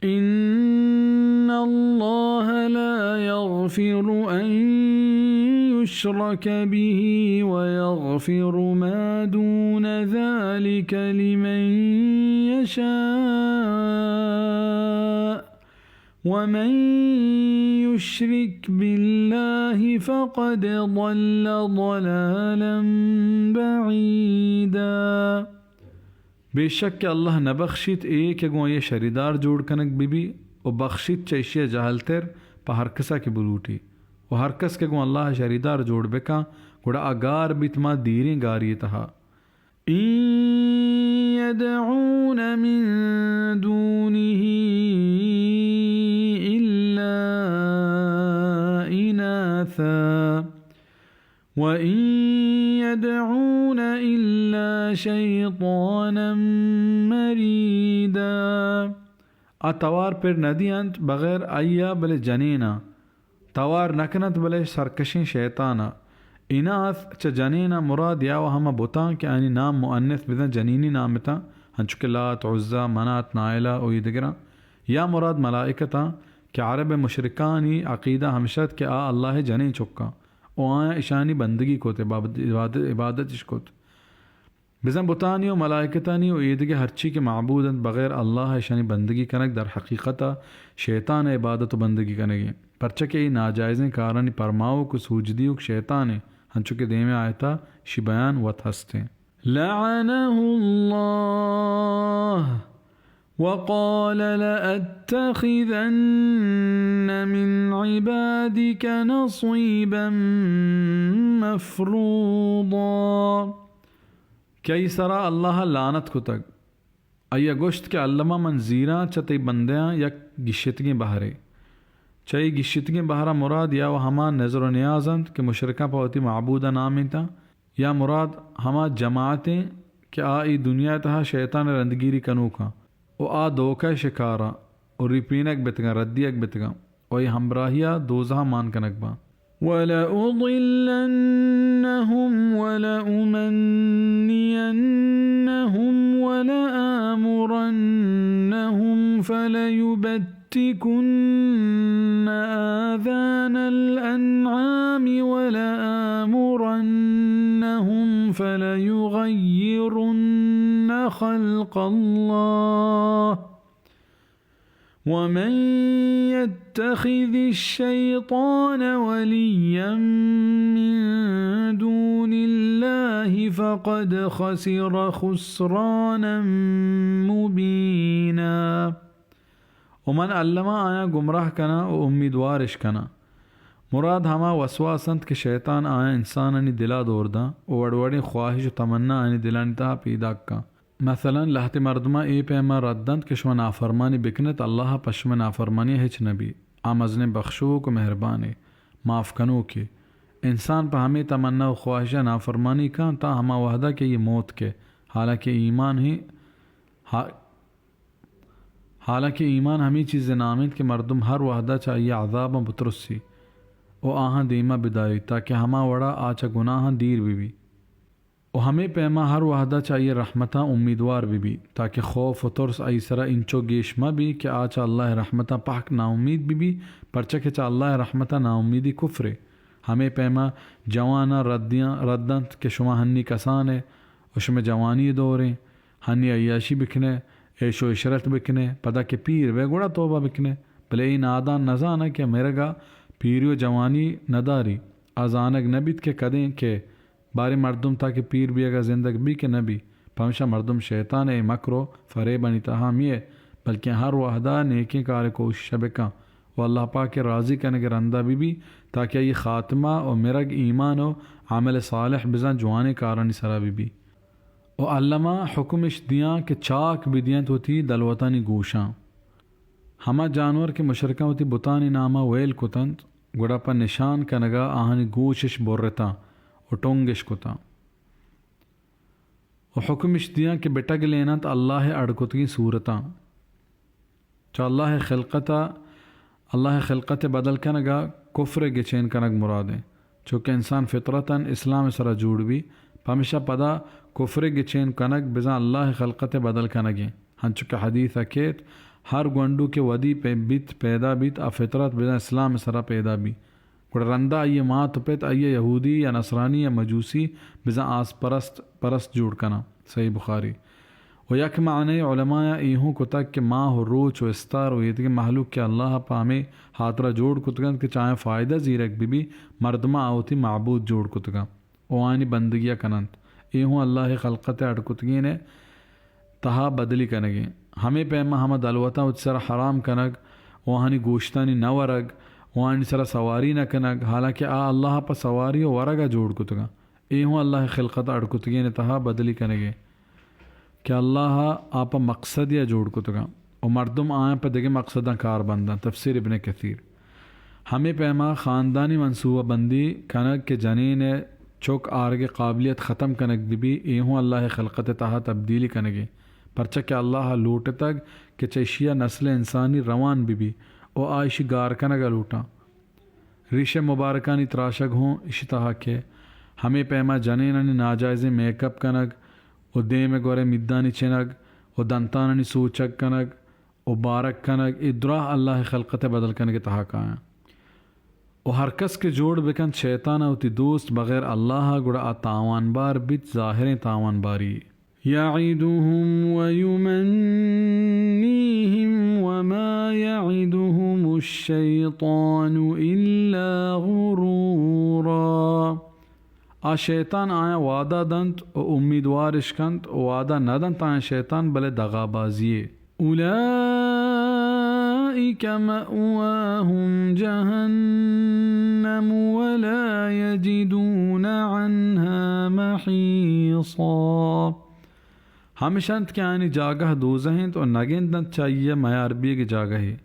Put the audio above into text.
إن الله لا يغفر أن يشرك به ويغفر ما دون ذلك لمن يشاء، ومن يشرك بالله فقد ضل ضلالا بعيدا۔ بے شک کہ اللہ نہ بخشیت اے کہ گوں آئی ءَ شریدار جوڑ کنگ بہ بی، و بخشیت چہ ایشی ءَ جہلتر پہ ہر کس ءَ کہ بلوٹی۔ و ہر کس کہ گوں اللہ ءَ شریدار جوڑ بکاں، گڑا آ گار بیت ماں دیریں گاری ءِ تہا۔ إن يدعون من دونه إلا إناثا وَإِن يَدْعُونَ إِلَّا شَيْطَانًا مَّرِيدًا۔ آ توار پر نہ دینت بغیر آئی ءَ بلے جنین ءَ، توار نہ کنت بلے سرکشیں شیطان ءَ۔ اناث چہ جنین ءَ مراد یا و ہما بتاں کہ آنی نام مؤنث بزاں جنینی نام اتاں، انچو کہ لات، عزیٰ، منات، نائلہ و اے دگراں، یا مراد ملائکتاں کہ عرب مشرکانی عقیدہ ہمش ات کہ آ اللہ ءِ جنین چکاں۔ و آیاں اشانی بندگی کت، عبادت، عبادت، عبادتش کت۔ بزاں بتانی و ملائکتانی و ایدگہ ہرچی کہ معبود انت بغیر اللہ ءَ اشانی بندگی کنگ در حقیقت ءَ شیطان ءِ عبادت و بندگی کنگی انت، پرچہ کہ اے ناجائزیں کارانی پرماوک و سوج دیوک شیطان انت، انچو کہ دیمے آیت ءَ اشی بیان وت ہست انت۔ لعنه الله وقال لأتخذن من عبادك نصيبا مفروضا۔ کہ آئی سرا اللہ ءَ لعنت کتگ۔ آئی ءَ گوشت کہ الما من زیراں چہ تئی بندیاں یک گیشتگیں بہرے۔ چہ اے گیشتگیں بہر ءَ مراد یا و ہما نذر و نیاز انت کہ مشرکاں پہ وتی معبود ءَ نامینتاں، یا مراد ہما جماعت انت کہ آ اے دنیا ءِ تہا شیطان ءِ رندگیری کنوکاں و آ دھوکہ ءِ شکاراں و ریپینگ بیتگاں، ردیگ بیتگاں و اے ہمبراہی ءَ دوزہ ءَ مان کنگ باں۔ ولأضلنهم ولأمنينهم ولآمرنهم فليبتكن آذان الأنعام ولآمرنهم فليغيرن خلق الله ومن يتخذ الشيطان وليا من دون الله فقد خسر خسرانا مبينا۔ و من الما آیاں گمراہ کناں و امیدوارش کناں۔ مراد ہما وسواس انت کہ شیطان آیاں انسانانی دل ءَ دور داں و وڑ وڑیں خواہش و تمنا آیانی دلانی تہا پیداک کاں۔ مثلاً لہتے مردماں اے پیما رد دنت کہ شما نافرمانی بکنت، اللہ پہ شمئے نافرمانی ءَ ہچ نہ بی۔ آ مزنیں بخشوک و مہربانے، معاف کنوکے۔ انسان پہ ہمے تمنا و خواہش ءَ نافرمانی کاں تاں ہما وہدا کہ آئی موت کئے، حالانکہ ایمان ہی، حا-، حالانکہ ایمان ہمے چیز ءِ نام انت کہ مردم ہر وہدا چہ آئی ءِ عذاباں بترسی و آہاں دیما بداریت تاکہ ہما وڑا آ چہ گناہاں دیر بہ بی۔ و ہمے پیما ہر وہدا چہ آئی ءِ رحمتاں امیدوار بہ بی، تاکہ خوف و ترس آئی سرا اینچو گیش مہ بی کہ آ چہ اللہ ءِ رحمتاں پہک ناامید بہ بی، پرچہ کہ چہ اللہ ءِ رحمتاں ناامیدی کفرے۔ ہمے پیما جواناں ردیاں، رد دنت کہ شما ہنی کسانے و شمئے جوانی ءِ دوریں، ہنی عیاشی بکنئے، عیش و عشرت بکنئے، پدا کہ پیر بئے گڑا توبہ بکنئے۔ بلے اے نادان نزاناں کہ مرگا پیری و جوانی نداری، آ زانگ نبیت کہ کدیں کہ باریں مردم تاکہ پیر بیگ ءَ زندگ بی کہ نہ بی، پمشا مردم شیطان ءِ مکر و فریبانی تہا میئے، بلکیں ہر وہدا نیکیں کار ءِ کوشش ءَ بکن و اللہ پاک ءِ راضی کنگ ءِ رندا بہ بی، تاکہ آئی خاتمہ و مرگ ایمان و عمل صالح بزاں جوانیں کارانی سرا بہ بی۔ و الما حکمش دیاں کہ چاک بدینت وتی دلوتانی گوشاں۔ ہما جانور کہ مشرکاں وتی بتانی ناما ویل کتنت، گڑا پہ نشان کنگا آہانی گوشش برتاں و ٹنگش کتاں۔ و حکمش دیاں کہ بٹگلیننت اللہ ءِ اڈ کتگیں صورتاں۔ چہ اللہ ءِ خلقت ءَ، اللہ ءِ خلقت ءِ بدل کنگ ءَ کفر ءِ گچین کنگ مراد انت۔ چونکہ انسان فطرتاً اسلام ءِ سرا جوڑ بی، پمشا پدا کفر ءِ گچین کنگ بزاں اللہ ءِ خلقت ءِ بدل کنگ انت۔ ہنچو کہ حدیث ءَ کیت، ہر گونڈو کہ ودی پہ بیت، پیدا بیت، آ فطرت بزاں اسلام ءِ سرا پیدا بی۔ گڑا رندا آئی ءِ مات ءُ پت آئی ءَ یہودی یا نصرانی یا مجوسی بزاں آس پرست، پرست جوڑ کناں۔ صحیح بخاری۔ ءُ یک معنی علماء ءَ اے ہوں کتگ کہ ماہ ءُ روچ ءُ استار ءُ ایدگہ مہلوک کہ اللہ ءَ پہ ہمے ہاترا جوڑ کتگ انت کہ چہ آیاں فائدہ زیرگ بہ بی، مردماں آ وتی معبود جوڑ کتگ انت ءُ آیانی بندگی ءَ کن انت۔ اے ہوں اللہ ءِ خلقت ءِ اڈ کتگین ءِ تہا بدلی کنگیں۔ ہمے پیما ہما دلوتاں وتی سرا حرام کنگ ءُ آہانی گوشتانی نہ ورگ ءُ آہانی سرا سواری نہ کنگ، حالانکہ آ اللہ ءَ پہ سواری ءُ ورگ ءَ جوڑ کتگ انت۔ اے ہوں اللہ ءِ خلقت ءَ اڈ کتگین ءِ تہا بدلی کنگیں کہ اللہ ءَ آ پہ مقصدے ءَ جوڑ کتگ انت ءُ مردم آیاں پہ دگہ مقصداں کار بنداں۔ تفسیر ابن کثیر۔ ہمے پیما خاندانی منصوبہ بندی کنگ کہ جنین ءِ چک آرگ ءِ قابلیت ختم کنگ بہ بی، اے ہوں اللہ ءِ خلقت ءِ تہا تبدیلی کنگے، پرچا کہ اللہ ءَ لوٹتگ کہ چہ اشی ءَ نسل انسانی روان بہ بی ءُ آ اشی گار کنگ ءَ لوٹاں۔ ریش ءِ مبارکانی تراشگ ہوں اشی تہا کہ ہمے پیما جنینانی ناجائزیں میک اپ کنگ ءُ دیم ءِ گور ءَ میدانی چنگ ءُ دنتانانی سوچگ کنگ ءُ بارگ کنگ، اے دراہ اللہ ءِ خلقت ءِ بدل کنگ ءِ تہا کایاں۔ ءُ ہر کس کہ جوڑ بکنت شیطان ءَ وتی دوست بغیر اللہ ءَ، گڑا آ تاوانبار بیت، ظاہریں تاوانباری۔ يعدهم ويمنيهم وما يعدهم الشيطان إلا غرورا۔ آ شیطان آیاں وعدہ دنت ءُ امیدوار اش کنت ءُ وعدہ نہ دنت آیاں شیطان، بلے دغابازی یے۔ أولئك مأواهم جهنم ولا يجدون عنها محيصا۔ ہمش انت کہ آیانی جاگہ دوزہ انت ءُ نہ گند انت چہ آئی ءَ میار بیگ ءِ جاگہے۔